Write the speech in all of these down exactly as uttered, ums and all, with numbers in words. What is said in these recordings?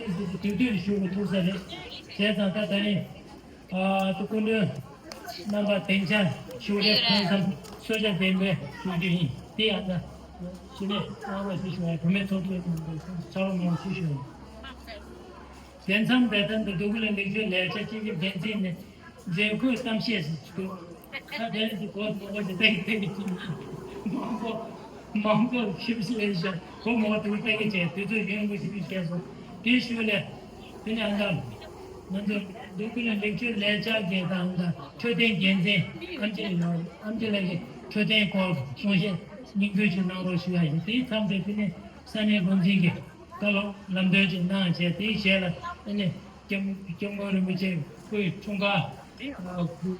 དུས་དུས་ཞུ་དགོས་ཐུག་ས་རེད། བྱས་ཙང་ད་ད་རིང་ཨ་ཏུ་སྐུ་མགྲོན་རྣམ་པ་སྡིངས་ཆ་ཞུགས་རེ་ཕུན་སུམ་ཚོགས་ཤ་ལྡན་པའི་ཞུ་རྒྱུ་ཡིན། དེ་ཡང་ན་ཞི་ལས་རྣམ་པ་ཞིག་ཞུ་བ་བུད་མེད་ཚོགས་གཙོའི་ཚོགས་མང་ཞིག་ཞུ། དེ་མཚམས་འབད་ཐེངས་དུ་འདུག་ལ་ལེགས་བཅོས་ལས་བྱ་སྤྱི་ཁྱབ་འགན་འཛིན་ནས་མཛད་སྒོའི་གཏམ་བཤད་སུ་འདུག་ད་དེ་རིང་དུ་གོ་མོ་གོ་ཞིག་ཏེག་ཏེག་ཅིག་མང་པོ་མང་པོ་ཞིབ་ཞིབ་ལས་བྱ་གོ་མོ་དུ་ཏེག་བྱས་དུས་ཚོད་ཡོན་པོ་ཞིག་བཤད་སོང་། དེའི་ཤུལ་ལས་དེ་ནས་ཨ་ད་ང་ཚོ་འདུག་ལ་ལེགས་བཅོས་ལས་བྱ་འགན་དང་ད་འཕྲོད་བསྟེན་འགན་འཛིན་ཨམ་ཆི་ལགས་ཡོད། ཨམ་ཆི་ལགས་ཀྱིས་འཕྲོད་བསྟེན་སྐོར་གསུང་བཤད་སྙིང་བསྡུས་ཤིག་གནང་རོགས་ཞུ་ཡ་ཡིན། དེའི་མཚམས་དེ་དེ་ནས་ས་གནས་འགོ་འཛིན་གྱིས་བཀའ་སློབ་ལམ་སྟོན་ཅིག་གནང་བྱས། དེའི་རྗེས་ལ་ཨ་ནི་སྐྱབས་སྐྱབས་མགོན་རིན་པོ་ཆེ་སྐུའི་འཁྲུངས་སྐར་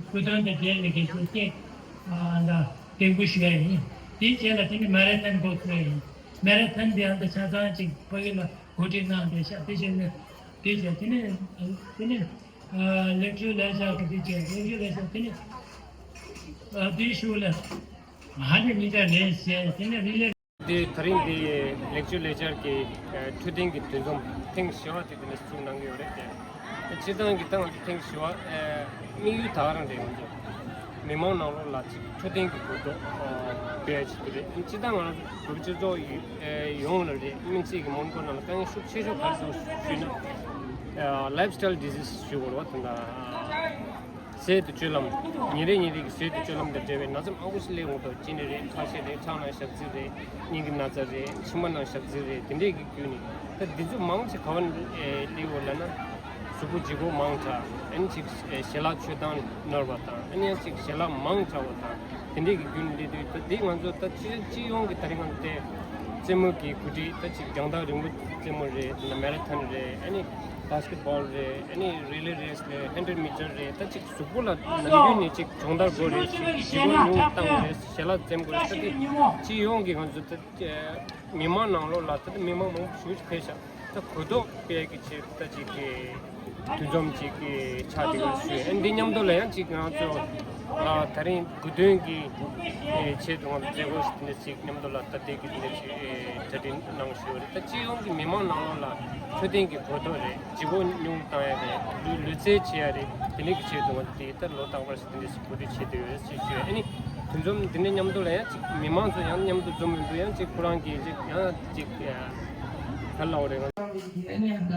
སྐུ་མདུན་དང་འབྲེལ་ནས་གལ་ཆེ་སྐད་ལ་འདེགས་འབུལ་ཞུ་ཡ་ཡིན། དེའི་རྗེས་ལ་དེ་ནི་མེ་ར་ཐོན་འགོ་ཚུགས་ཡ་ཡིན། མེ་ར་ཐོན་དེ་ཡང་ད་ཆ་ཚང་ཅིག་ཕ་གི་ལ་གོ་སྒྲིག་གནང་བསྡད་ཤག་དེ་བཞིན་ནས་དེ་བྱས་དེ་ནས་དེ་ནས་ལེགས་བཅོས་ལས་བྱ་གི་དེ་བྱས་ལེགས་བཅོས་ལས་བྱ་དེ་ནས་དེའི་ཤུལ་ལ་ཧ་ལས་མི་འདྲ་རེད་ཟེར། དེ་ནས་རི་ལེ། འདི་ད་རིང་འདི་ལེགས་བཅོས་ལས་འཆར་གྱི་འཕྲོད་བསྟེན་གྱི་འདུ་འཛོམས་ཐེངས་བཞི་བ་དེ་དེ་ནས་བཙུགས་གནང་གི་ཡོད་རེད་དེ། སྤྱིར་བཏང་གི་ཏང་ཐེངས་བཞི་བ་དམིགས་ཡུལ་ད་ག་རང་རེད། ང་ཚོ་མི་མང་ནང་ལོགས་ལ་ཅིག་འཕྲོད་བསྟེན་གྱི་གོ་རྟོགས་སྤེལ་བྱེད་ཀྱི་རེད། སྤྱིར་བཏང་ང་ཚོ་བོད་སྤྱི་ཚོགས་ཡོངས་ལ་རེད། སྨན་རྩིས་ཀྱི་སྨན་ཁང་ནང་ལ་དཀའ་ངལ་ཤུགས་ཆེ་ཤོས་ག་རེ་འདུག་ཞུས་ན། lifestyle disease ཞུ་དགོས་རེད་བ། དེ་འདྲ། ཟས་དང་སྤྱོད་ལམ། ཉིན་རེ་ཉིན་རེ་གི་ཟས་དང་སྤྱོད་ལམ་དང་འབྲེལ་བའི་ན་ཚ་མང་པོ་ཞིག་སླེབས་ཡོང་གི་འདུག་ཅི་ནས་རེད། ཁ་ཤས་རེད། ཁྲག་ནང་ཞག་རྩི་རེད། སྙིང་གི་ན་ཚ་རེད། མཆིན་པ་ནང་ཞག་རྩི་རེད། དེ་འདྲས་ཀྱི་བརྒྱུད་ནས་ད་འདི་ཚོ་མང་ཆེ་ག་བ་ནས་སླེབས་ཡོད་ལབ་ན། གཟུགས་པོ་ལྗིད་ཁོག་མང་དྲགས། ཨ་ནི་ཅིག་ཞལ་ལག་མཆོད་སྟངས་ནོར་བ་དང་། ཨ་ནི་ཡང་ཅིག་ཞལ་ལག་མང་དྲགས་པ་དང་། དེ་འདྲས་ཀྱི་བརྒྱུད་ནས་སླེབས་དུས་ད་འདི་ང་ཚོ་ད་སྤྱི་སྤྱི་ཡོངས་ཀྱི་ད་རིང་ང་ཚོ་དེ་རྩེད་མོ་གི་གོ་སྒྲིག་ད་ཅིག་རྒྱང་ཐག་རིང་པོ་རྩེད་མོ་རེད། དེ་ནས་མེ་ར་ཐོན་རེད། ཨ་ནི་བྷ་སི་ཀེ་ཊི་བྷོལ་རེད། ཨ་ནི་རི་ལེ་རེས་རེད། ཧན་ཌྲེཌ་མི་ཊར་རེད། ད་ཅིག་གཟུགས་པོ་ལ་ནམ་རྒྱུན་ནས་ཅིག་སྦྱོང་བརྡར་དགོས་རེད། ཅིག་ལྗིད་ཁོག་ཉུང་བཏང་དགོས་རེད། ཞལ་ལག་འཛེམ་དགོས་རེད། ད་དེ་སྤྱི་ཡོངས་ཀྱི་ང་ཚོ་ད་མི་མང་ནང་ལོགས་ལ་ད་མི་མང་མང་པོ་ཞེ་པོ་ཅིག་ཕེབས་ཤག་ད་གོ་རྟོགས་སྤེལ་གྱི་ཆེད་ད་ཅིག་གི་འདུ་འཛོམས་ཅིག་གི་ཆ་དེ་ག་ཞུས། ཨ་འདི་མཉམ་དུ་ལ་ཡང་ཅིག་ང་ཚོ་ཨ་ད་རིང་དགུ་སྟོན་གྱི་ཨེ་ཆེད་དུ་ང་ཚོ་མཛད་སྒོ་ཞིག་འདི་འདྲ་ཅིག་མཉམ་དུ་ལ་ད་ལྟའི་གི་འདི་འདྲ་ཅིག་ཨེ་གྲ་སྒྲིག་གནང་ཞུས་པ་རེད། ད་སྤྱི་ཡོངས་ཀྱི་མི་མང་ནང་ལོགས་ལ་འཕྲོད་བསྟེན་གྱི་གོ་རྟོགས་རེད། ལྗིད་ཁོག་ཉུང་བཏང་ཡ་རེད། ལུས་ལུས་རྩལ་བྱེད་ཡ་རེད། དེ་འདྲ་གི་ཆེད་དུ་ང་ཚོ་དེ་ལྟར་ལོ་རྟག་པར་དེ་འདྲ་ཞིག་གོ་སྒྲིག་བྱེད་བསྡད་ཡོད་ཅེས་ཞུས། ཨ་ནི་དུས་འཛོམས་འདི་འདྲ་མཉམ་དུ་ལ་ཡང་ཅིག་མི་མང་ཚོ་ཡང་མཉམ་དུ་འཛོམས་མི་འདུག་ཡང་ཅིག་ཁོ་རང་གིས་ཅིག་ཡང་ཅིག་ག་ལབ་དགོས་རེད། ང་ཚོ་ཨ་ནི་ཡང་ད་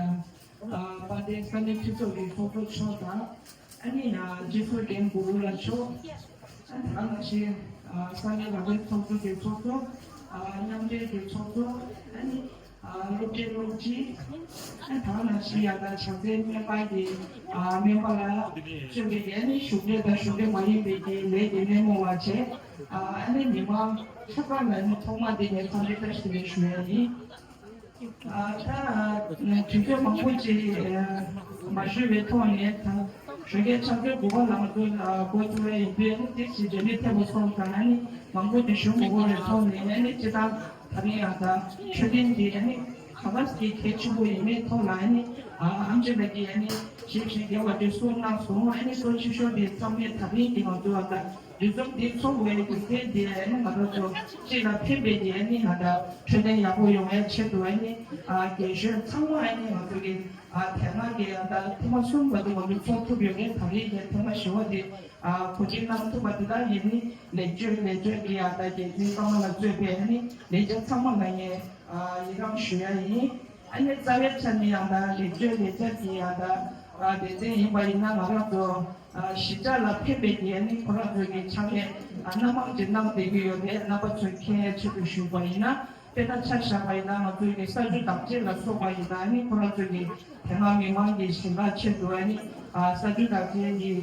དཔལ་ལྡན་ས་གནས་འཐུས་ཚོགས་ཀྱི་ཚོགས་གཙོ་མཆོག་དང་། ཨ་ནི་ཡང་སྤྱི་ཚོགས་རྒན་གུ་རུ་ལགས་མཆོག་ཨ་ནི་ད་ག་ནང་བཞིན་ས་གནས་རང་རེའི་ཚོགས་གཙོ་གི་ཚོགས་གཙོ། མཉམ་འབྲེལ་གྱི་ཚོགས་གཙོ། ཨ་ནི། ཨ་སློབ་གྲྭའི་སློབ་སྤྱི། ཨ་ད་ནང་བཞིན་ཡང་ན་བྱང་སའི་སྨན་པ་གི་ཨ་སྨན་པ་ལ་བརྩོན་པའི་ཨ་ནི་བཞུགས་གྲལ་དང་བཞུགས་གྲལ་མ་ཡིན་པའི་གི་ལས་ཀྱི་སྣེ་མོ་བ་བྱས། ཨ་ཨ་ནི་མི་མང་ཆ་ཚང་ལ་ནི་ཐོག་མ་འདི་ནས་འཚམས་འདྲི་བཀྲ་ཤིས་བདེ་ལེགས་ཞུ་ཡ་ཡིན། ཨ་ད་དུས་ཚོད་མང་པོ་ཅིག་མ་ཞུས་པའི་ཐོག་ནས་ད་ཞོགས་ཀའི་ཕྱག་ཚོད་དགུ་པ་ལ་ང་ཚོ་འགོ་བཙུགས་ཡ་ཡིན་དུས་ཨ་ནི་དེ་ཞིག་འབྲེལ་མི་ཐེབས་པ་སོང་ཙང་ཨ་ནི་མང་པོ་ཅིག་ཞུ་མི་དགོས་པའི་ཐོག་ནས་ཨ་ནི་སྤྱི་བཏང་། ད་རིང་ཡང་ད་འཕྲོད་བསྟེན་འདི་ཨ་ནི་ག་པར་གྱི་གལ་ཆེན་པོ་ཡིན་མིན་ཐོག་ལ་ཨ་ནི་ཨ་ཨམ་ཆི་ལགས་ཀྱིས་ཨ་ནི་ཞིབ་ཞིབ་རྒྱས་པ་དེ་གསུངས་གནང་སོང་། ཨ་ནི་གཙོ་ཆེ་ཤོས་དེ་ཚང་མས་ད་རིང་གི་ང་ཚོ་ཨ་ད་འདུ་འཛོམས་འདི་ཚོགས་པའི་གི་ཐད་དེ་ཨ་ནི་ང་རང་ཚོ་སྤྱི་ལ་ཕན་པའི་གི་ཨ་ནི་ཨ་ད་འཕྲོད་བསྟེན་ཡག་པོ་ཡོང་ཡ་ཆེད་དུ་ཨ་ནི་ཨ་རྒན་གཞོན་ཚང་མ་ཨ་ནི་ང་ཚོ་གི་ཨ་དེ་སྔ་གི་ཨ་ད་ཐེངས་མ་གསུམ་བར་དུ་ང་ཚོ་ཚོགས་ཐུབ་ཡོད་མཁན་ད་རིང་གི་ཐེངས་མ་བཞི་པ་དེ་ཨ་གོ་སྒྲིག་གནང་ཐུབ་པ་དེ་དག་ཡིན་ནི་ལེགས་བཅོས་ལས་བྱེད་ཀྱི་ཨ་ད་འགན་འཛིན་ཚང་མ་ལ་གཙོས་པའི་ཨ་ནི་ལས་བྱེད་ཚང་མ་ལ་ངས་ཡི་རངས་ཞུ་ཡ་ཡིན། ཨ་ནི་རྩ་བའི་ཆ་ནས་ཡང་ད་ལེགས་བཅོས་ལས་འཆར་གྱི་ཡང་ད་སྡེ་ཚན་ཡིན་པ་ཡིན་ན་ང་རང་ཚོ་གཞིས་ཆགས་ལ་ཕན་པའི་གི་ཨ་ནི་ཁོ་རང་ཚོ་གི་ཕྱག་ལས་སྣ་མང་ཅིག་གནང་བསྡད་ཀྱི་ཡོད་པས་རྣམ་པ་ཚོས་མཁྱེན་ཡ་ཆེད་དུ་ཞུས་པ་ཡིན་ན། དཔེར་ན་ཆ་བཞག་པ་ཡིན་ན་ང་ཚོ་གི་ས་ཆུ་བདག་གཅེས་ལ་སོགས་པ་ཡིན་ན་ཨ་ནི་ཁོ་རང་ཚོ་གི་དེ་སྔ་མི་མང་གི་ཞིང་ཁ་ཆེད་དུ་ཨ་ནི་ས་ཆུ་བདག་གཅེས་ཀྱི་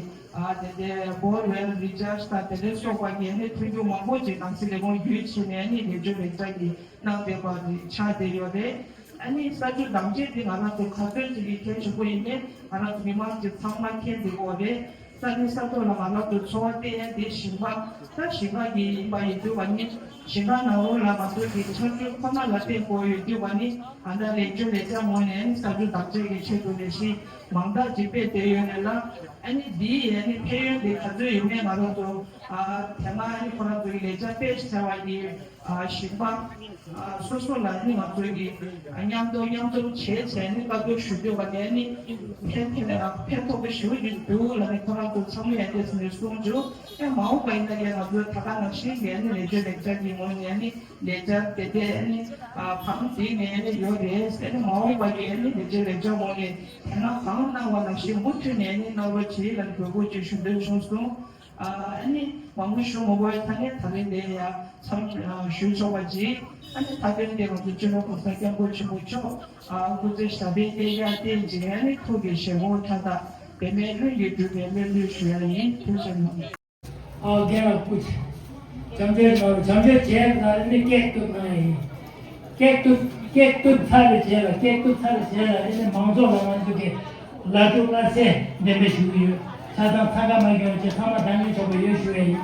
དེ་འདྲའི་bore well recharge དང་དེ་འདྲའི་སོགས་པ་གི་ཨ་ནི་མཐུན་འགྱུར་མང་པོ་ཅིག་ནང་སྲིད་ལས་ཁུངས་བརྒྱུད་བྱས་ནས་ཨ་ནི་ལས་བཅོས་ལས་འཆར་གྱི་གནང་བསྡད་པ་རེད་ཆགས་བསྡད་ཡོད་རེད། ཨ་ནི་ས་ཆུ་འདམ་བྱེད་འདི་ང་རང་ཚོ་ག་ཚོད་ཅིག་གི་གལ་ཆེན་པོ་ཡིན་མིན་ང་རང་ཚོ་མི་མང་ཚོས་ཚང་མ་མཁྱེན་བསྡད་ཡོད་རེད། ས་གནས་ས་ཐོག་ལ་མ་ལག་ཏུ་འཚོ་བ་སྟེར་ཡ་དེ་ཞིང་པ། ད་ཞིང་པ་གི་ཡིན་པ་ཡིན་དུས་བ་ནི་ཞིང་ཁ་ནང་ལོགས་ལ་ང་ཚོ་གི་ཆར་ཆུ་ཁོ་ན་ལ་བརྟེན་དགོས་ཡོད་དུས་བ་ནི་ཨ་ད་ལེགས་བཅོས་ལས་འཆར་ངོས་ནས་ཨ་ནི་ས་ཆུ་བདག་གཅེས་ཀྱི་ཆེད་དུ་ལས་གཞི་མང་དག་ཅིག་སྤེལ་བསྡད་ཡོད་ནས་ལ། ཨ་ནི་འདིའི་ཨ་ནི་ཕན་ཡོན་དེ་ག་ཚོད་ཡོད་མེད་ང་རང་ཚོ་ཨ་དེ་སྔ་ཨ་ནི་ཁོ་རང་ཚོ་གི་ལས་འཆར་དཔེ་ཆེ་བ་ཡི་ཨ་ཞིང་པ་ཨ་སོ་སོ་ལ་ནི་ང་ཚོ་གི་ཨ་མཉམ་དུ་མཉམ་འཛོམས་བྱས་བྱས་ནི་བཀའ་བསྡུར་ཞུ་རྒྱུ་བ་ནས་ནི་ཕན་ཕན་ཕན་ཐོགས་པོ་ཞེ་པོ་ཅིག་འདུག་ལ་ནི་ཁོ་རང་ཚོ་ཚང་མས་ཨ་འདྲས་ནས་གསུངས་བྱུང་། ཨེ་མ་འོངས་པ་ཡིན་ན་ཡང་ང་ཚོ་ད་ག་ནང་བཞིན་ནས་ནི་ལས་བྱེད་ལེགས་བཅར་གྱི་ངོས་ནས་ནི་ལས་བྱེད་དེ་དེ་ནི་ཨ་བང་དེ་ནས་ནི་ཡོད་རེད། ཨེ་ནི་མ་འོངས་པ་ཡིན་ནི་ལས་བྱེད་ལེགས་བཅར་ངོས་ནས་དེ་སྔ་གང་གནང་བ་ནང་བཞིན་མུ་མཐུད་ནས་ནི་གནང་རོགས་བྱེད་ལ་འབོད་སྐུལ་ཅིག་ཞུ་འདོད་བྱུང་སོང་། ཨ་ནི་མང་པོ་ཞུ་མ་དགོས་ཐ་སྙད་ད་རེས་ལས་ཡ་མཚམས་ཞུ་ཆོག་པ་ཅིག་ཨ་ནི་མཐའ་དོན་དེ་ང་ཚོ་སྤྱི་ནོར་གོང་ས་སྐྱབས་མགོན་ཆེན་པོ་མཆོག་ཨ་སྐུ་ཚེ་ཞབས་པད་བརྟན་ཡ་བརྟན་ཅིག་ཨ་ནི་ཐུགས་ཀྱི་བཞེད་དགོངས་མཐའ་དག་འབད་མེད་ལྷུན་གྱིས་གྲུབ་པའི་སྨོན་འདུན་ཞུ་ཡ་ཡིན། ཐུགས་རྗེ་ཆེ་གནང་། ཨ་རྒན་ལགས་སྐུ་མཁྱེན། བྱམས་བརྩེ་གནང་རོགས། བྱམས་བརྩེ་བྱས་ན་ནི་སྐད་སྐྱོ་གནང་ཡིན། སྐད་སྐྱོ་སྐད་སྐྱོ་ཚར་རེ་བྱས་ལ་སྐད་སྐྱོ་ཚར་རེ་བྱས་ལ་ཨེ་ནི་མང་ཚོགས་ལ་ང་ཚོ་གི་ལ་དྲུག་ལ་སེ་འདེམས་པ་ཞུ་གི་ཡོད། ཆ་ཚང་ཚ་ཁ་མ་གྱོན་ཅེས་ཚང་མ་འདང་ངེས་ཆོག་པ་ཡོད་ཞུ་བ་ཡིན།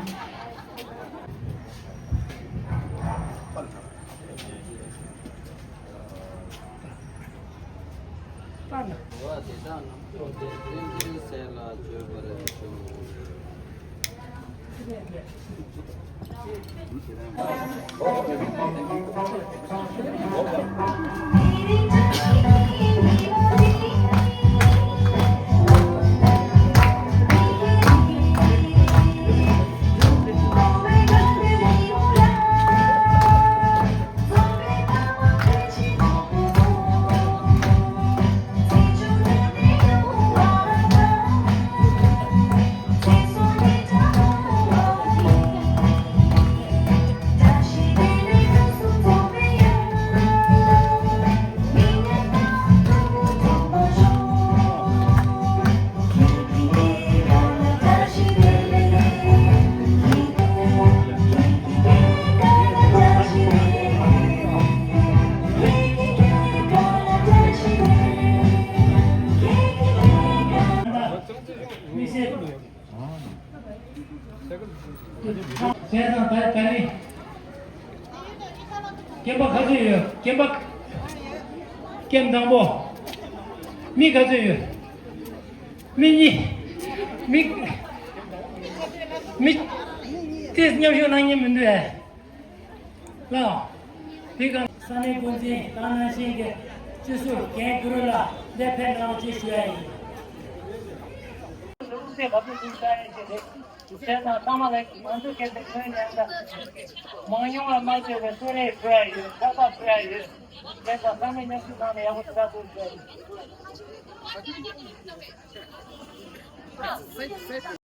པ་ན། འགྲོ་བ་དེ་དག་རྣམས་སྐྱོབ་སྟེ། ཀུན་གྱི་སྲས་ལ་བཅོལ་བར་ཤོག། སྐྱེམས་པ་ག་ཚོད་ཡོད། སྐྱེམས་པ། སྐྱེམས་དང་པོ། མི་ག་ཚོད་ཡོད། མི་གཉིས། མི། མི། དེ་མཉམ་ཞུགས་གནང་མཁན་མི་འདུག་ཨེ། ལགས། དེ་ག་ས་གནས་འགོ་འཛིན་དང་ནང་བཞིན་གྱི་སྤྱི་ཟུར་རྒན་གུ་རུ་ལགས་འདིར་ཕེབས་གནང་རོགས་ཞེས་ཞུ་ཡ་ཡིན། མང་ཉུང་ལ་མ་བརྩི་བའི་གསོལ་རས་ཕུལ་བ་ཡོད། ཁ་པར་ཕུལ་བ་ཡོད། དེ་དང་ས་གནས་མཉམ་ཞུགས་ནང་ལ་ཡག་པོ་ཞེ་དྲག་འདུག་ཟེར།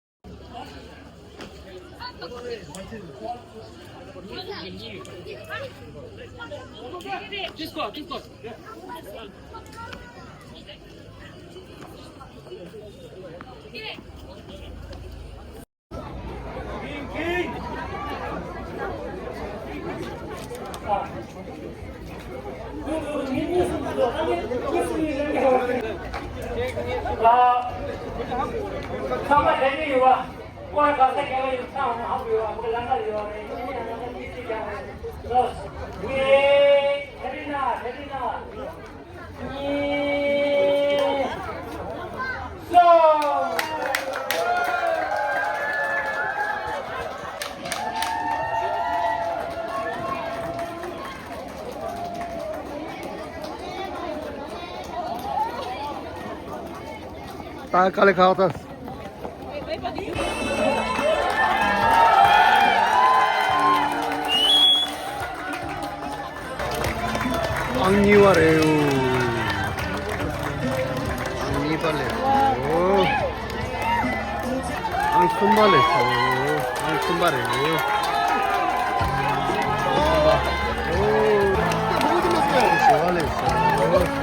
ད་དཀའ་ལས་ཁག་ད། ཨང་གཉིས་པ་རེད་འོ། ཨང་གཉིས་པ་ལས་འོ། ཨང་གསུམ་པ་ལས་འོ། ཨང་གསུམ་པ་རེད་འོ། ཨང་གསུམ་པ། འོ། ཨང་བཞི་པ་ལས་འོ།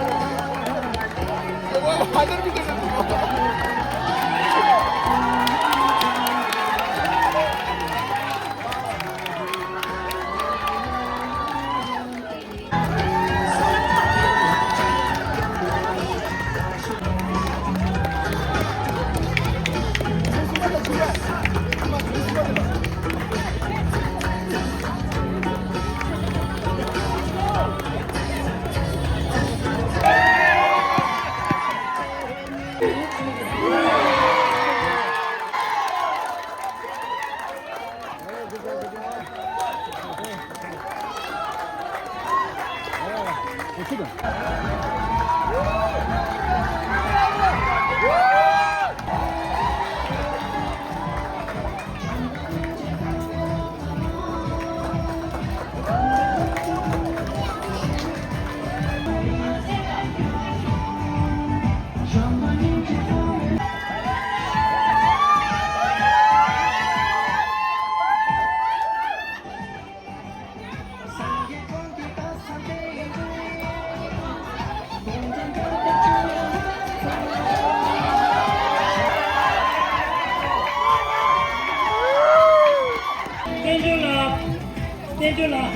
བསྟན་ཆོས་ལགས། བསྟན་ཆོས་ལགས།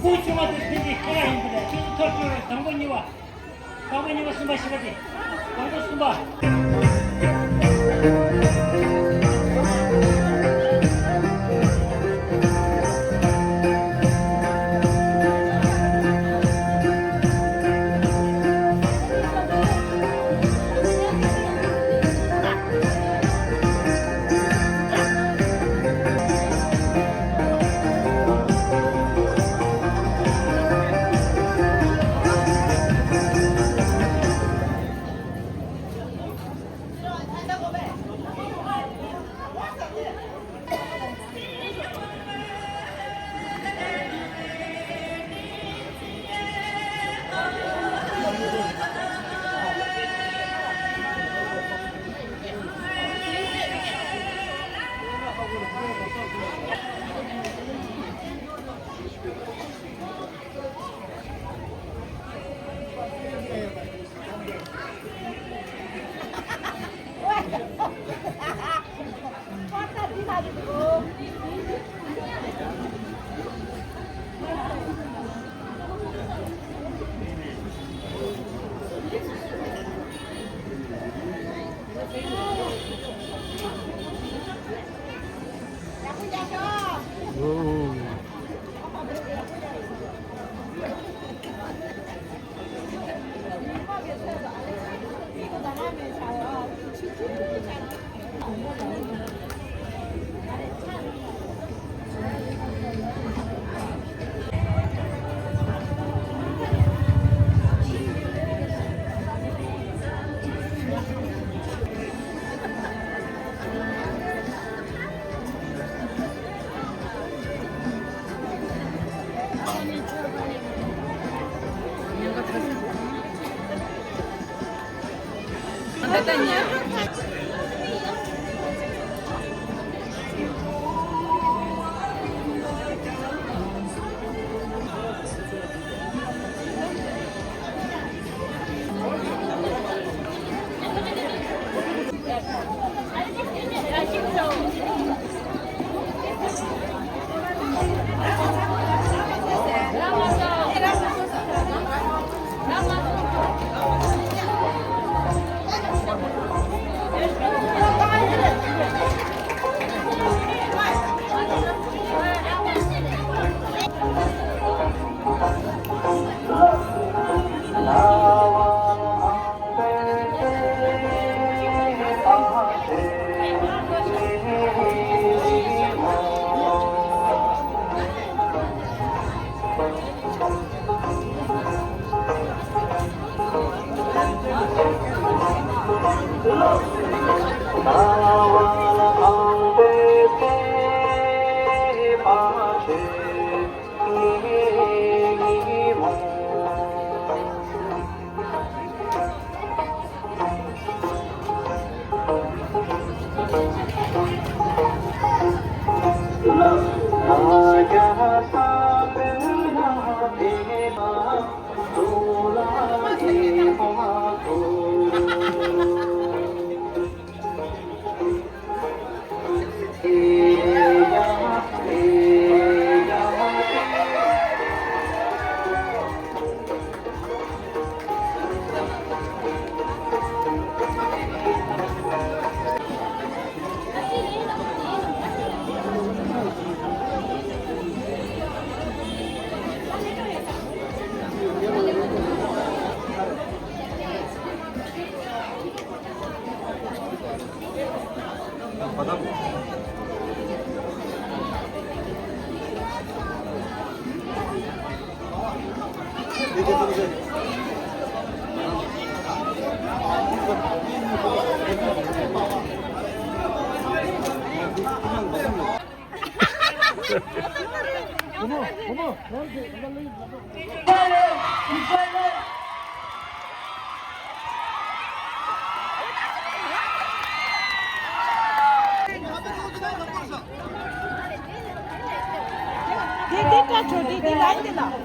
སྐུ་ཆུང་བ་དེ་ཕན་ཚུན་ཁ་ཡིན་པ་ལས་ཁྱེད་ཚོ་ཐབས་སྐྱོ་བའི་དང་པོ་གཉིས་པ། དང་པོ་གཉིས་པ་གསུམ་པ་བཞི་པ་དེ། དང་པོ་གསུམ་པ། དེ་དེ་བཀྲ་ཆོས་དེ་དེ་ལ་དེ་ལ།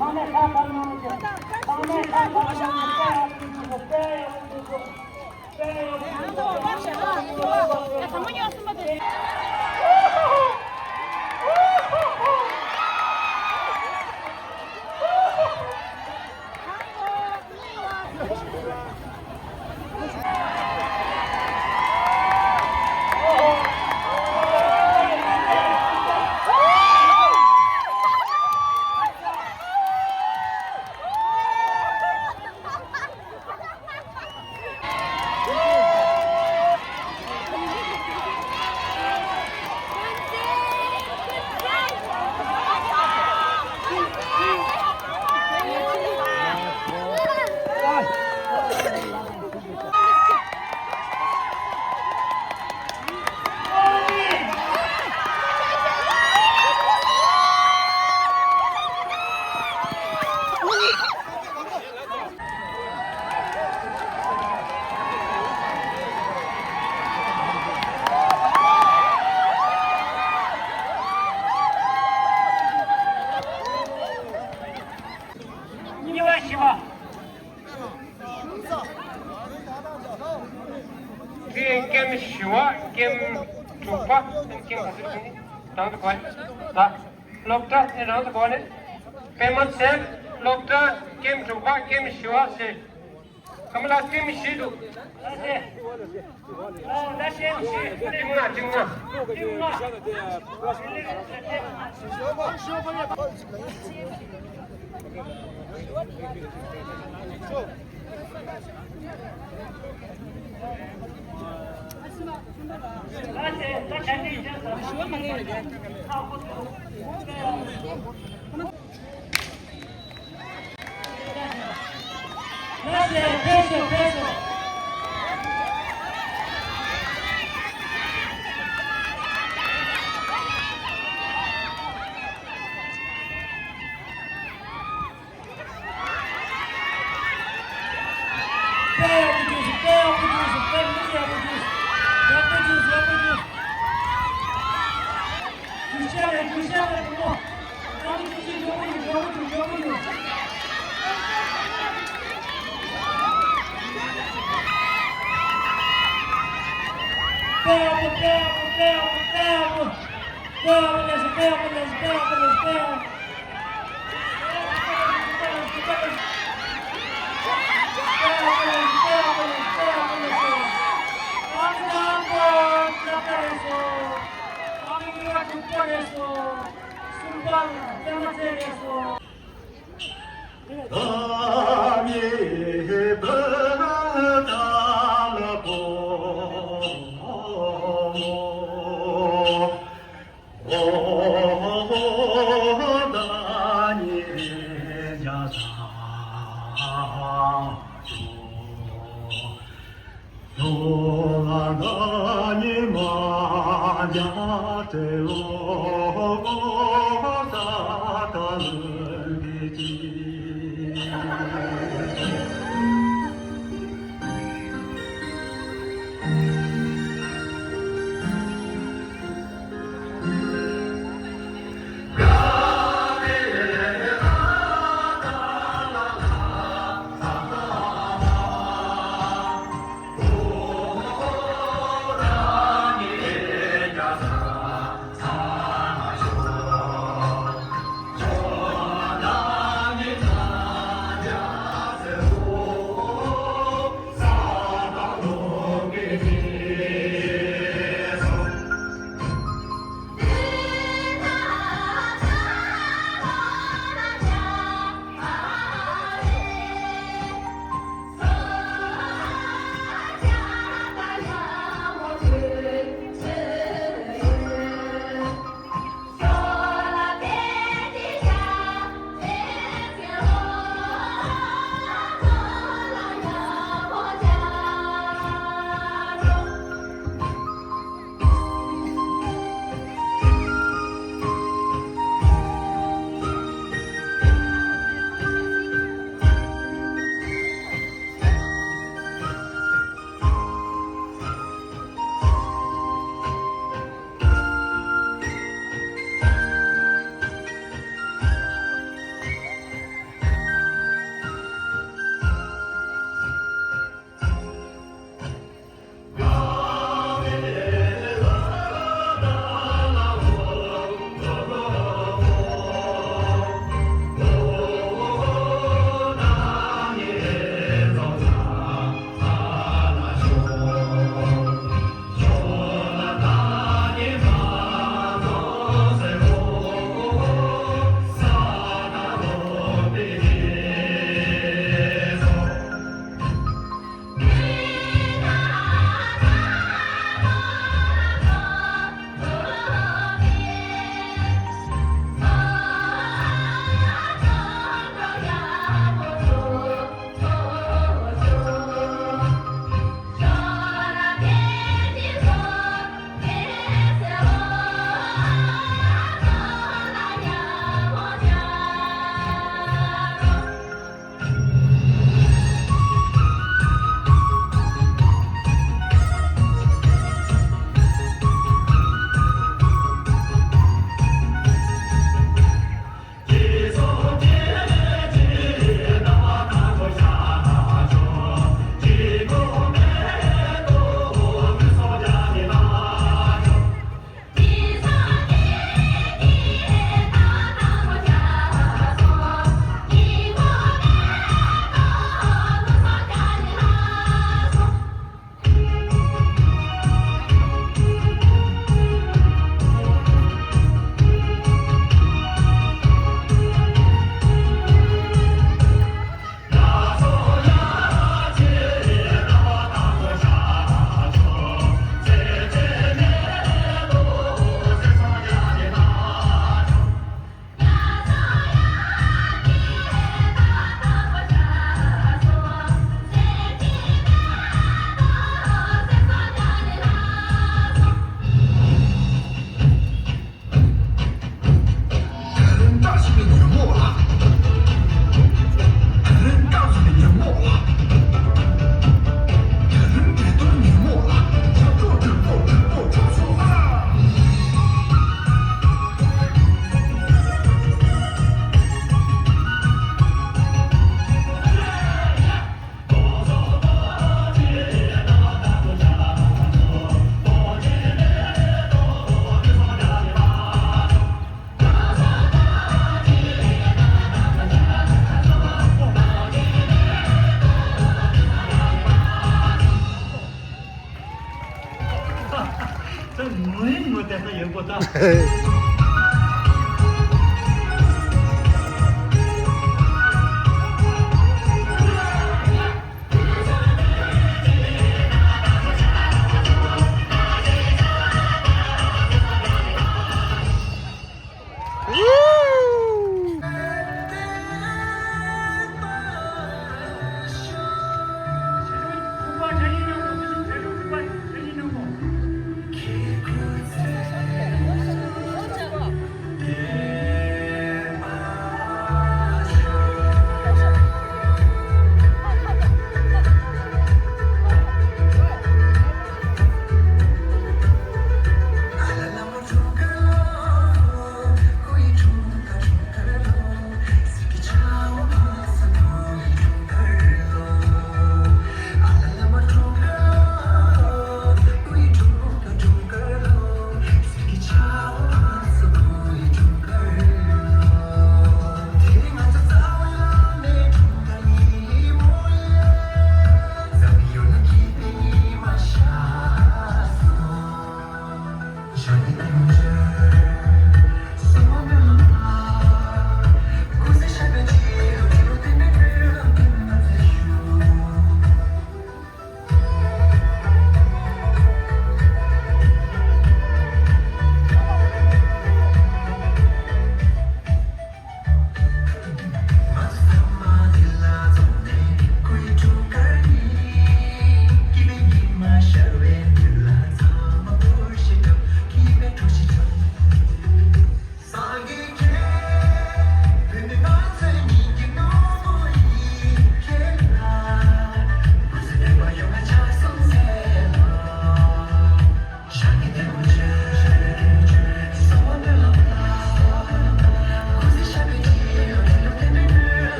གཉིས་པ་བཞི་པ། ཁྱེད་ཀེམ་བཞི་པ་ཀེམ་དྲུག་པ་ཀེམ་ག་ཚོད་ཀེམ་རང་དུ་གོ་ད། སློབ་གྲྭ་ནི་རང་དུ་གོ་ནས་པད་མ་ཚལ་སློབ་གྲྭ་ཀེམ་དྲུག་པ་ཀེམ་བཞི་པ་ཟེར། ཁམས་ལ་ཀེམ་བཞི་འདུག་ཨ་ཙི། ཨོ་ད་ཀེམ་བཞི། ཀེམ་ལྔ་ཀེམ་ལྔ། ཀེམ་ལྔ།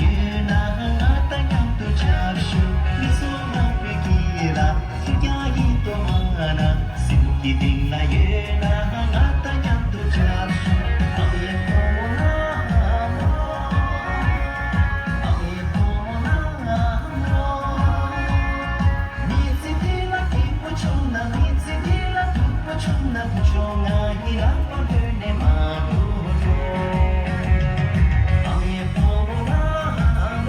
ཡོད་ན་ང་དང་མཉམ་དུ་ཆབ་ཞུ། མི་ཚོགས་མང་པོའི་དཀྱིལ་ལ་ཁེར་རྐྱང་ཡིན་དོ་མ་ན། སེམས་ཀྱི་གཏིང་ལ་ཡོད་ན་ང་དང་མཉམ་དུ་ཆབ་ཞུ། ཨ་མའི་བུ་མོ་ལྷ་མོ། ཨ་མའི་བུ་མོ་ལྷ་མོ། མི་ཚེ་འདི་ལ་སྐྱིད་པོ་བྱུང་ན། མི་ཚེ་འདི་ལ་སྡུག་པོ་བྱུང་ན། སྐུ་མཆོག་ང་ཡི་ལག་པ་ལྷོད་ནས་མ་འགྲོ་འགྲོ། ཨ་མའི་བུ་མོ་ལྷ་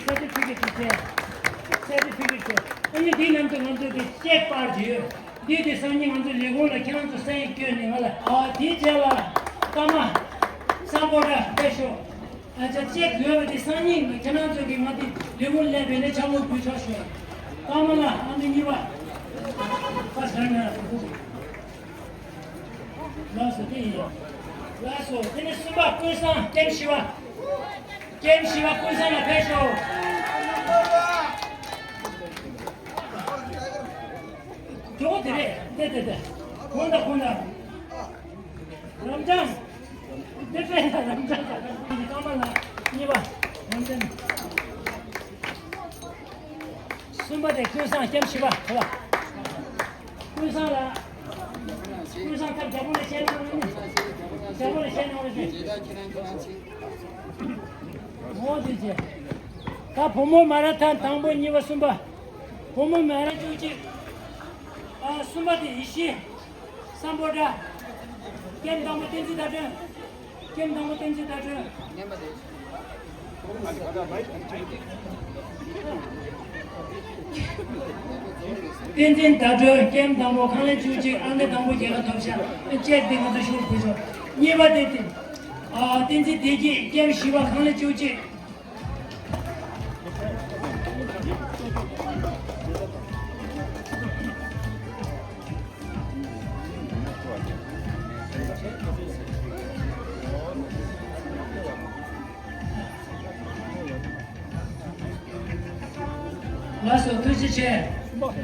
ས་ཏི་ཕི་ཀེ་ཏི་བྱས། ས་ཏི་ཕི་ཀེ་ཏི་བྱས། ཨ་ནི་འདི་ནང་དུ་ང་ཚོ་གི་ཅེག་པར་ཅིག་ཡོད། འདི་དེ་སང་ཉིན་ང་ཚོ་ལས་ཁུངས་ལ་ཁྱེད་རང་ཚོ་སའིན་བསྐྱོན་ནས་ང་ལ། ཨ་དེའི་རྗེས་ལ་ཀརྨ་སམ་བྷོ་ཊ་ཕེབས་ཤོག་ཨ་ཅག་ཅེག་ཡོད་པ་དེ་སང་ཉིན་ཁྱེད་རང་ཚོ་གི་ང་དེ་ལས་ཁུངས་སླེབས་པའི་ནས་ཆང་བོ་འབུལ་ཆོག་ཤོག་ཀརྨ་ལགས་ཨ་ནི་གཉིས་པ། ཁ་བྱང་ན། ལགས་སོ། དེ་ཡིན། ལགས་སོ། དེ་ནས་གསུམ་པ་ཀུན་བཟང་ཀེམ་བཞི་པ། ཀེམ་བཞི་པ་ཀུན་བཟང་ལགས་ཕེབས་ཤོག་གྲོགས་པོ་དེ་རེད། དེ་དེ་དེ། གོང་དང་གོང་དང་། རབ་འབྱམས། དེ་རེད། རབ་འབྱམས་དང་ཀརྨ་ལགས་གཉིས་པ། རབ་འབྱམས། གསུམ་པ་དེ་ཀུན་བཟང་ཀེམ་བཞི་པ་དེ་ལ། ཀུན་བཟང་ལགས། ཀུན་བཟང་ཐབས་རྒྱ་པོ་ལ་བཤད་གནང་རོགས་གནང་། རྒྱ་པོ་ལ་བཤད་གནང་རོགས་གནང་། འོ་དེ་བྱས། ད་བུ་མོ་མ་ར་ཐང་དང་པོ་གཉིས་པ་གསུམ་པ། བུ་མོ་མ་ར་བཅུ་གཅིག་ཨ་གསུམ་པ་དེ་ཡེ་ཤེས། སམ་བྷོ་ཊ། ཀེམ་དང་པོ་བསྟན་འཛིན་ཟླ་སྒྲོན། ཀེམ་དང་པོ་བསྟན་འཛིན་ཟླ་སྒྲོན། བསྟན་འཛིན་ཟླ་སྒྲོན་ཀེམ་དང་པོ་ཁང་ལེན་བཅུ་གཅིག་ཨང་ཀི་དང་པོ་རྒྱལ་ཁ་ཐོབ་ཤག་ཅེག་དེ་ང་ཚོ་ཞུ་དགོས་ཤོག་གཉིས་པ་དེ་དེ། ཨ་བསྟན་འཛིན་བདེ་སྐྱིད་ཀེམ་བཞི་པ་ཁང་ལེན་བཅུ་གཅིག་ལགས་སོ། ཐུགས་རྗེ་ཆེ། ཐུགས་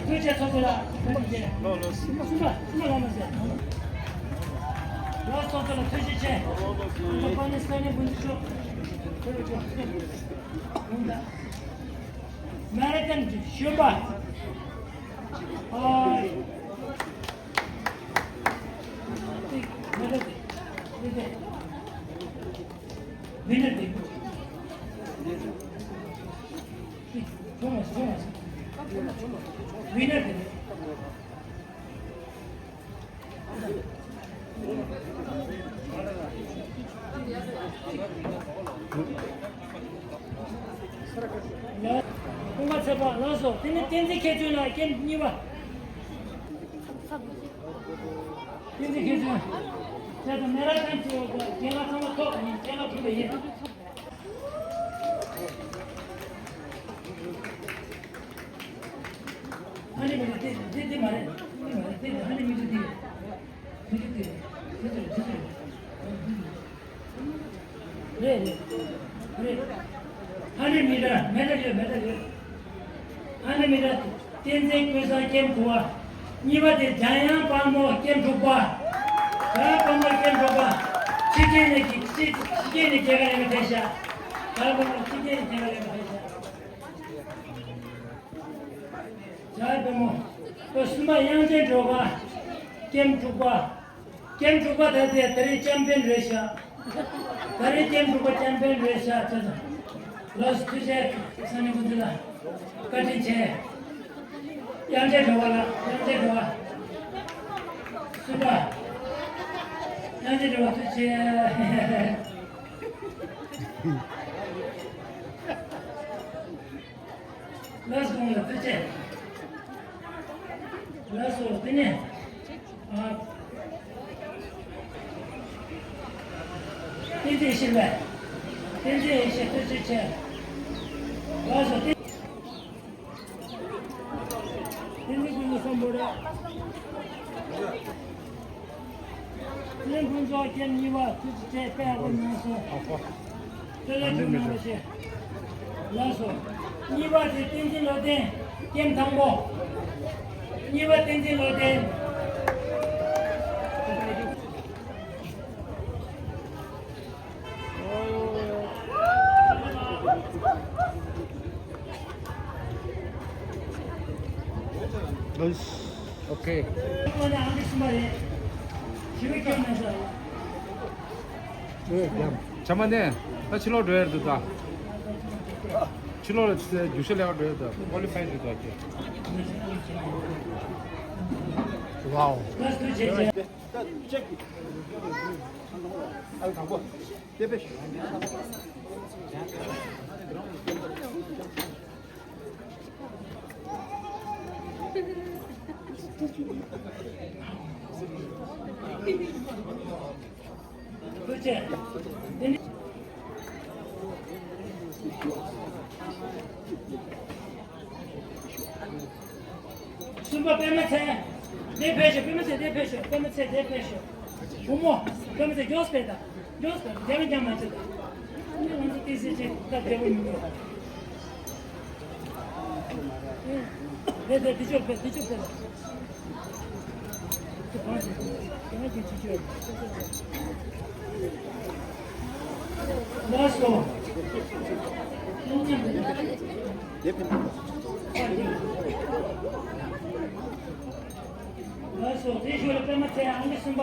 རྗེ་ཆེ་ཚོགས་གཙོ་ལགས། ཐུགས་རྗེ་ཆེ། ལགས་སོ། གསུམ་པ་གསུམ་པ་ལགས་མ་ཟེར། ལགས་སོ། ཚོགས་གཙོ་ལགས་ཐུགས་རྗེ་ཆེ། ཨ་ནི་ས་གནས་འགོ་འཛིན་མཆོག་མ་ར་ཐང་གཞོན་པ། ཨ། མི་འདུག་མི་འདུག་མི་འདུག་ལགས། སྐུ་ངོ་ཚེ་དཔག་ལགས་སོ། དེ་ནས་བསྟན་འཛིན་མཁས་བཙུན་ལགས་ཀེམ་གཉིས་པ། བསྟན་འཛིན་མཁས་བཙུན། ཁྱེད་ཚོ་མེ་ར་ཐང་ཚོ་རྒན་ལགས་ཚང་མ་ཐོབ་ཡིན། རྒན་ལགས་ཐུག་པ་ཡིན། ཧ་ནི་མི་རེད། དེ་དེ་དེ་མ་རེད། དེ་མ་རེད། དེ་ཧ་ནི་མི་རེད། དེ་མི་རེད། དེ་དེ་དེ་དེ་རེད། རེད། རེད། ཧ་ནི་མི་རེད། མེ་ཏར་ཡོད། མེ་ཏར་ཡོད། ཧ་ནི་མི་རེད། བསྟན་འཛིན་ཀུན་བཟང་ཀེམ་དགུ་པ། གཉིས་པ་དེ་འཇམ་དབྱངས་དཔལ་མོ་ཀེམ་དྲུག་པ། འཇམ་དབྱངས་དཔལ་མོ་ཀེམ་དྲུག་པ། ཕྱི་རྒྱལ་ནས་ཀྱི་ཕྱི་ཕྱི་རྒྱལ་ནས་རྒྱལ་ཁ་ལེན་པ་ཕེབས་ཤག་འཇམ་དབྱངས་དཔལ་མོ་ཕྱི་རྒྱལ་ནས་རྒྱལ་ཁ་ལེན་པ་ཕེབས་ཤག་འཇམ་དཔལ་མོ། ཁོ་གསུམ་པ་དབྱངས་ཅན་སྒྲོལ་དཀར། ཀེམ་དྲུག་པ། ཀེམ་དྲུག་པ་ད་ལྟའི་ད་རེས་ཅམ་པན་རེད་ཤག་ད་རེས་ཀེམ་དྲུག་པ་ཅམ་པན་རེད་ཤག་ཅེས་དང་། ལགས་སོ། ཐུགས་རྗེ་ཆེ། ས་གནས་འགོ་འཛིན་ལགས། བཀའ་དྲིན་ཆེ། དབྱངས་ཅན་སྒྲོལ་དཀར་ལགས། དབྱངས་ཅན་སྒྲོལ་དཀར། གསུམ་པ། དབྱངས་ཅན་སྒྲོལ་དཀར་ཐུགས་རྗེ་ཆེ། ལགས་སོ། ཐུགས་རྗེ་ཆེ། ལགས་སོ། དེ་ནས། ཨ། བསྟན་འཛིན་ཡེ་ཤེས་ལགས། བསྟན་འཛིན་ཡེ་ཤེས་ཐུགས་རྗེ་ཆེ། ལགས་སོ། བསྟན་འཛིན་ཀུན་བཟང་བསམ་པོ་ར། བློན་ཕུན་ཚོགས་ཀྱིས་གཉིས་པ་ཐུགས་རྗེ་ཆེ། དཔེ་ཡག་པོ་གནང་སོང་། ལྟོས་ལ་ཐུགས་གནང་རོགས་བྱེད། ལགས་སོ། གཉིས་པ་དེ་བསྟན་འཛིན་བློ་ལྡན། ཀེམ་དང་པོ། གཉིས་པ་བསྟན་འཛིན་བློ་ལྡན། ཨོ་ཁེ། ཨེ་ཡ། བྱམས་པ་ནས་ད་ཕྱི་ལོགས་འགྲོ་ཡ་འདུག་ད། ཕྱི་ལོགས་ལ་རྒྱུགས་ཤར་ལེན་འགྲོ་ཡ་འདུག་ཀོ་ལི་ཕའི་འདུག་ད་ཁྱེད། ཝའོ། གསུམ་པ་པད་མ་ཚེ། འདིར་ཕེབས་ཤོག་པད་མ་ཚེ། འདིར་ཕེབས་ཤོག་པད་མ་ཚེ། འདིར་ཕེབས་ཤོག་བུ་མོ། པད་མ་ཚེ། མགྱོགས་པས་ད། མགྱོགས་པས། དེ་བས་ཀྱང་མ་བྱེད་ད། ཨ་ནི་ང་ཚོ་ཏི་སེ་ཅིག་ད་བདེ་པོ་མི་འདུག་རེད་དེ། འདི་ཕྱོགས་ཕེབས། འདི་ཕྱོགས་ཕེབས། ལགས་སོ། ལགས་སོ། དེ་ཞོར་ལ་པད་མ་ཚེ་ཨང་ཀི་གསུམ་པ།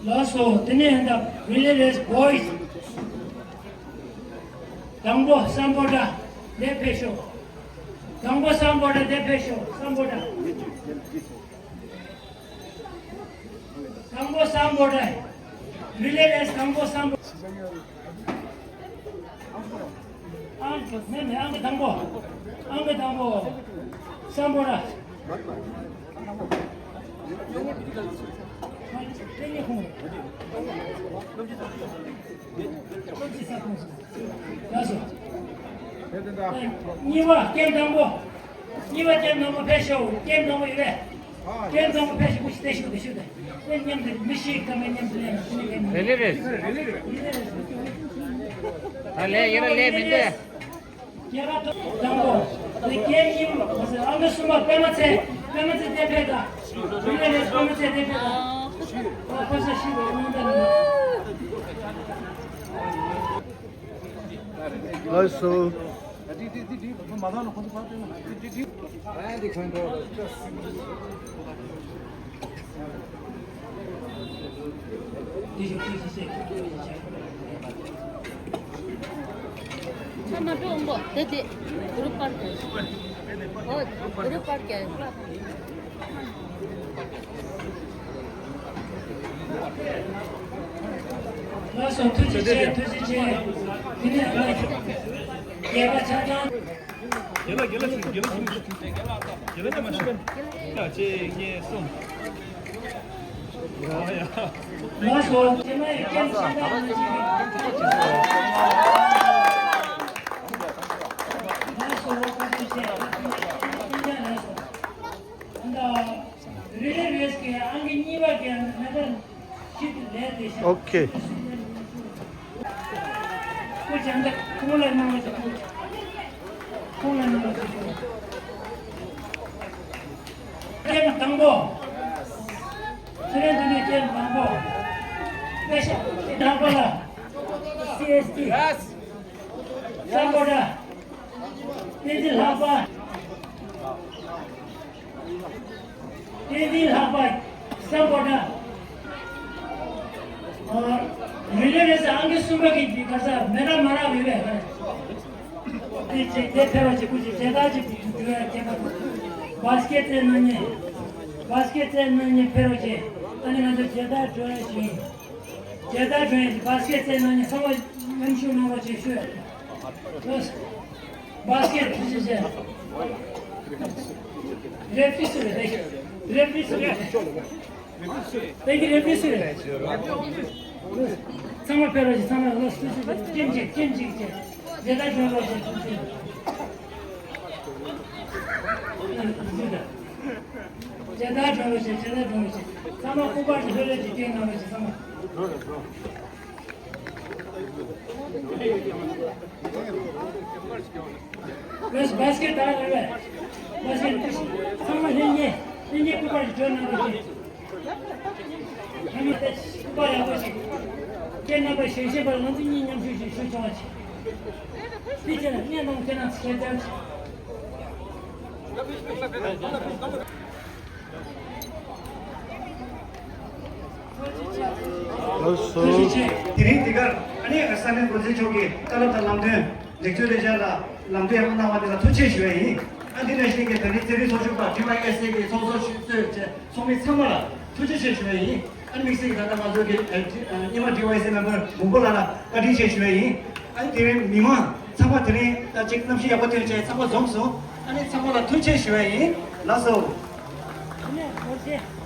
ལགས་སོ། དེ་ནས་ཧན་ད་རི་ལེ་རེས་བོ་ཡི་སི། དང་པོ་སམ་བྷོ་ཊ་འདིར་ཕེབས་ཤོག་དང་པོ་སམ་བྷོ་ཊ་འདིར་ཕེབས་ཤོག་སམ་བྷོ་ཊ། དང་པོ་སམ་བྷོ་ཊ། རི་ལེ་རེས་དང་པོ་སམ་བྷོ་ཊ། ཨང་། མེད་མེད། ཨང་ཀི་དང་པོ། ཨང་ཀི་དང་པོ། སམ་བྷོ་ཊ། ལགས་སོ། གཉིས་པ་ཀེམ་དང་པོ། གཉིས་པ་ཀེམ་དང་པོ་ཕེབས་ཤོག་ཀེམ་དང་པོ་ཡོད་པས། ཀེམ་དང་པོ་ཕེབས་ཤོག་ཁོ་ཞིག་བསྡད་ཤོག་བསྡད་ཤོག་དེ་མཉམ་དུ་མི་ཞིག་གམ་མཉམ་དུ་ལེན་ན་ཁོ་ནི་ཀེམ། རེ་ལེ་རེད། ད་ལས་ཡོད་ར་ལས་མི་འདུག་རྒྱལ་ཁབ་དང་པོ། དེ་རྒྱལ་ཡིན་པ་ཟེར། ཨང་ཀི་གསུམ་པ་པད་མ་ཚེ། པད་མ་ཚེ་འདིར་ཕེབས་དང་། རི་ལེ་རེས་པད་མ་ཚེ་འདིར་ཕེབས་དང་། ཨ་ཕ་ས་ཤི་བའི་སྔོན་བརྡ་ནི། ལགས་སོ། ཚང་མ་འགྲོ་འོང་གོ་དེ་དེ། གུ་རུབ་པར་གྱི། ཨོ། གུ་རུབ་པར་གྱི། ལགས་སོ། ཐུགས་རྗེ་ཆེ། ཐུགས་རྗེ་ཆེ། དེ་ནས་ང་རྒྱལ་བ་ཆ་ཚང་། རྒན་ལགས། རྒན་ལགས་ཞུ། རྒན་ལགས་ཞུ། རྒན་ལགས་མ་ཞུ། ཡ། གཅིག་གཉིས་གསུམ། ཡ་ཡ། ལགས་སོ། རྒན་ལགས་ཡི་རྒན་ལགས་ཞུ། ལགས་སོ། ལགས་སོ། ཨོ་ཁེ། ཀེམ་དང་པོ། ཚེ་རིང་དུ་མའི་ཀེམ་དང་པོ། དཔེ་ཆ་དང་པོ་ལ། སི་ཨེས་ཊི། སམ་བྷོ་ཊ། བསྟན་འཛིན་ལྷག་པ། བསྟན་འཛིན་ལྷག་པ། སམ་བྷོ་ཊ། ཨ། རི་ལེ་རེས་ཨང་ཀི་གསུམ་པ་གི་ག་ས་མེ་ར་མ་ར་བའི་བས། དེ་ཅིག་དེ་ཕལ་བ་ཅིག་ཀུ་ཅིག་དེ་དག་ཅིག་འགྲོ་ཡ་ཁྱད་པར། བཱ་སི་ཀེ་ཊི་རྩེད་གནང་མཁན། བཱ་སི་ཀེ་ཊི་རྩེད་གནང་མཁན་ཕེབས་རོགས་བྱེད། ཨ་ནི་ང་ཚོ་མཇལ་དར་སྒྲོན་ཡས་ཞུ་ཡིན། མཇལ་དར་སྒྲོན་ཡས་བཱ་སི་ཀེ་ཊི་རྩེད་གནང་མཁན་ཚང་མ་མཉམ་ཞུགས་གནང་རོགས་བྱེད་ཞུ་ཡ། བཱ་སི་ཀེ་ཊི་ཞུ་བྱེད། རེ་ཕི་རི་སུ་རེད། རེ་ཕི་རི་སུ་རེད། Thank you, རེ་ཕི་རི་སུ་རེད། ཚང་མ་ཕེབས་རོགས་བྱེད། ཚང་མ་ལོ་སུ་སུ་སུ་ཀེམ་ཅིག་ཀེམ་ཅིག་བྱེད། མཇལ་དར་སྒྲོན་རོགས་བྱེད། ཐུགས་རྗེ་ཆེ། མཇལ་དར་སྒྲོན་རོགས་བྱེད། མཇལ་དར་སྒྲོན་རོགས་བྱེད། ཚང་མ་སྐུ་པར་གྱི་ལྷོད་ལྷོད་ཀྱིས་སྐྱོན་གནང་རོགས་བྱེད། ཚང་མ། ལོས་བཱ་སི་ཀེ་ཊི་དང་རེད་པས། བཱ་སི་ཀེ་ཊི་ཚང་མ་ལྷན་རྒྱས་ལྷན་རྒྱས་སྐུ་པར་གྱི་སྒྲོན་གནང་རོགས་བྱེད། ཨ་ནི་དེ་སྐུ་པར་ཡག་པོ་ཞིག་ཁྱེད་རྣམ་པ་ཞལ་བཞེས་པར་ང་ཚོ་གཉིས་མཉམ་ཞུགས་ཤིག་ཞུ་ཆོག་པ་ཞིག་དེ་ཕྱིར་ངས་ནང་ཁྱེད་རང་ཚོ་ཞལ་བཅར་ཞིག་ལགས་སོ། ཐུགས་རྗེ་ཆེ། དེ་རིང་འདི་གར་ཨ་ནི་ས་གནས་འགོ་འཛིན་མཆོག་གིས་བཀའ་སློབ་དང་ལམ་སྟོན། ལེགས་བཅོས་ལས་འཆར་ལ་ལམ་སྟོན་ཡང་གནང་བ་དེ་ལ་ཐུགས་རྗེ་ཆེ་ཞུ་བ་ཡིན། ཨ་འདི་ནང་བཞིན་གྱི་ད་རེས་རྩེད་རིགས་ཚོགས་ཞུགས་པ་ཌི་ཝའི་ཨེས་ཨེ་གི་ཚོགས་གཙོ་གཙོས་བཅས་ཚོགས་མི་ཚང་མ་ལ་ཐུགས་རྗེ་ཆེ་ཞུ་བ་ཡིན། ཨ་ནི་དམིགས་བསལ་གྱི་ད་ལྟ་ང་ཚོ་གི་ཨ་ཨ་ཉི་མ་ཌི་ཝའི་ཨེས་ཨེ་མེམ་བར་མགོན་པོ་ལགས་ལ་བཀའ་དྲིན་ཆེ་ཞུ་བ་ཡིན། ཨ་ནི་དེ་རིང་མི་མང་ཚང་མ་དེ་རིང་ད་ཅིག་གནམ་གཤིས་ཡག་པོ་ཐོན་བྱས་ཚང་མ་འཛོམས་སོང་། ཨ་ནི་ཚང་མ་ལ་ཐུགས་རྗེ་ཆེ་ཞུ་བ་ཡིན། ལགས་སོ། སྐྱབས་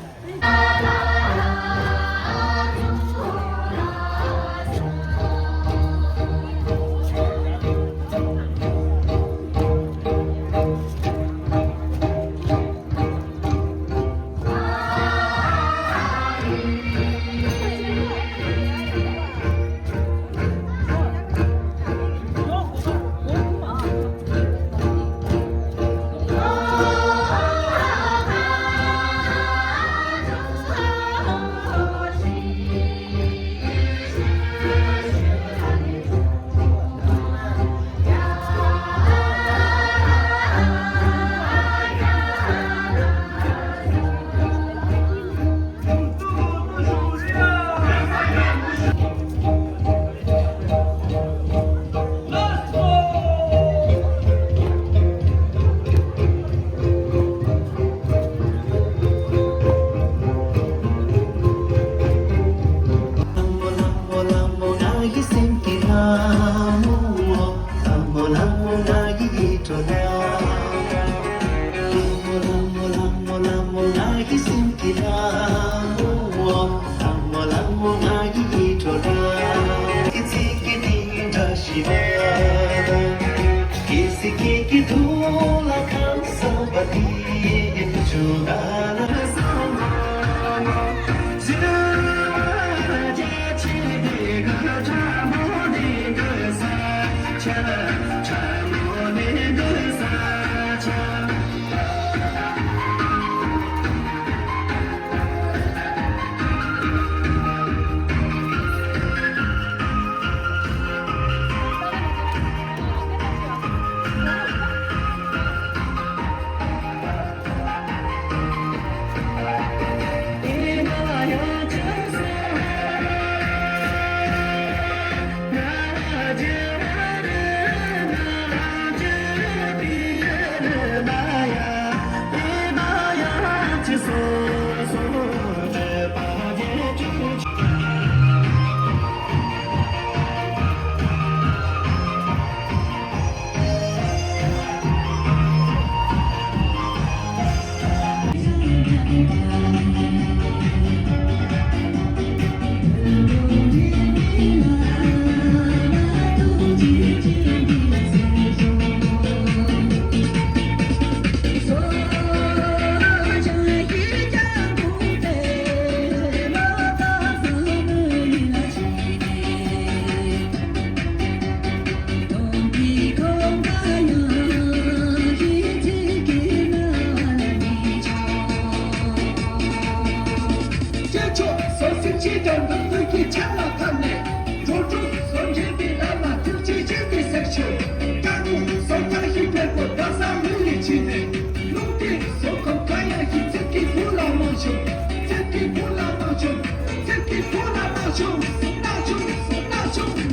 མཆོག་ཟོར་སྲིད་སྤྱི་དང་འདུམ་འདུལ་གྱི་ཆར་ལ་ཕབ་ནས། འགྲོ་དྲུག་ཟོར་འདྲེན་པའི་ལམ་ལ་ཐུགས་རྗེ་ཆེན་པོས་གཟིགས་ཤོག་རྐང་གཉིས་ཟོར་རྐང་བཞི་བར་དུ་ཟླ་གསུམ་ལུས་ལས་ཕྱིན་ནས། རླུང་རྟའི་ཟོར་ཁོག་གང་ཡང་ཞིག་ཚིག་གི་བུ་ལ་མ་བྱུང་། ཚིག་གི་བུ་ལ་མ་བྱུང་། ཚིག་གི་བུ་ལ་མ་བྱུང་། སུ་ན་བྱུང་། སུ་ན་བྱུང་།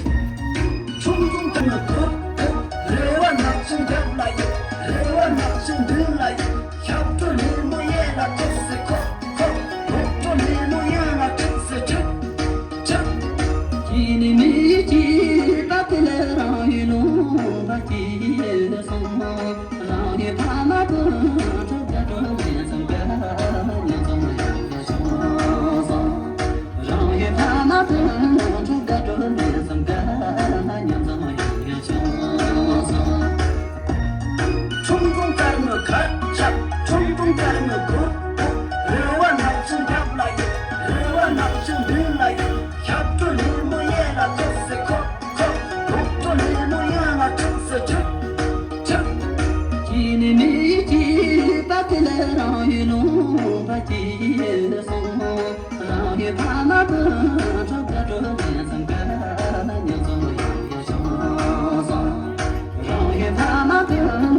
ཚོང་ཚོང་དང་ན་ཐོབ་ཐོབ། རེ་བ་ནག་ཆེན་རྒྱབ་ལ་ཡོད། རེ་བ་ནག་ཆེན་མདུན་ལ་ཡོད། ཞབས་བྲོ་ལེན་མོ་ཡས་ལ་ཐོབ་སེ་ཁོ། ཡིད་ཀྱི་པ་ཏི་ལ་རང་ཡུལ་ལུང་པ་ཅི་སོང་། རང་ཡུལ་ཕ་མ་དང་ཁྲོ་དགའ་སྤྲོ་ལན་ཚང་ག་ལ་ཉམས་སོང་ཡང་ཡང་བྱུང་སོང་། རང་ཡུལ་ཕ་མ་དང་